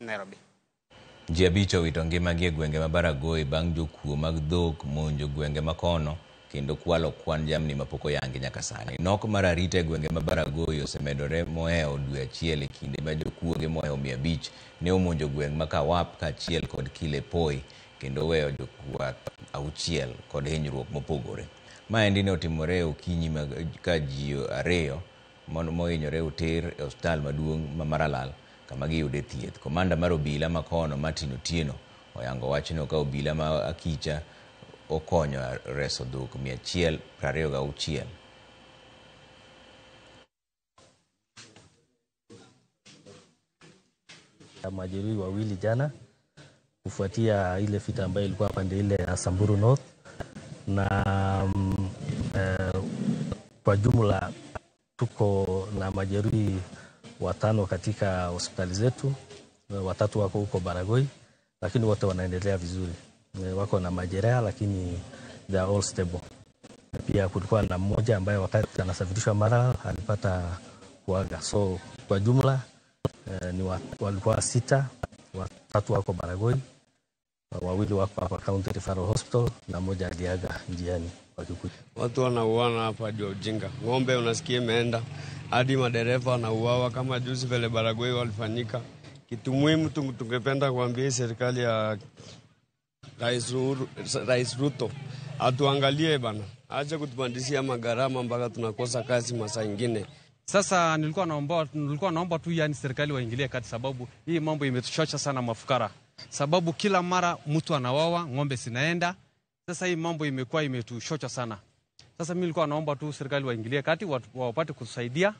Nairobi. Ji 5 owito ngimagi e gwenge ma Baragoi bang' jokuo mag dhok monjo gwenge makono kendo kwalo kwan jamni mapok oyangi nyaka sani. Nok mar arita e gwenge ma Baragoi osemedore mohewo dwe achiel e kinde ma jokuoge mohewo 500 ne omonjo gweng' ma Kawap kaachiel kod Kilepoi kendo weyo jokwath 6 kod hinyruok mopogore. Maendi ne otimore e okinyi ka ji 2 mohinyore oter e osiptal maduong' ma Maralal kama giyude thieth. Komanda mar obila makono Martin Otieno oyango wachno ka obila ma Akicha okonyo reso dhok 126. Majeruhi 2 jana kufuatia ile vita ambayo ilikuwa pande ile ya Samburu North, na kwa jumla tuko na majeruhi 5 katika hospitali zetu, 3 wako huko Baragoi, lakini wote wanaendelea vizuri. Wako na majeraha lakini they are all stable. Pia kulikuwa na mmoja ambaye wakati anasafirishwa Maralal alipata kuaga. So kwa jumla ni walikuwa 6, 3 wako Baragoi, 2 wako hapa County Referral Hospital na mmoja aliaga njiani wakikuja. Watu wanauana hapa juu ujinga. Ng'ombe unasikia imeenda hadi madereva wanauawa kama juzi vile Baragoi walifanyika. Kitu muhimu tungependa kuambia serikali ya Rais Ruto atuangalie bana, acha kutupandishia magharama mpaka tunakosa kazi masaa ingine. Sasa nilikuwa naomba tu yani serikali waingilie kati, sababu hii mambo imetuchocha sana mafukara. Sababu kila mara mtu anawawa, ng'ombe zinaenda. Sasa hii mambo imekuwa imetuchocha sana. Sasa mimi nilikuwa naomba tu serikali waingilie kati, wapate kutusaidia.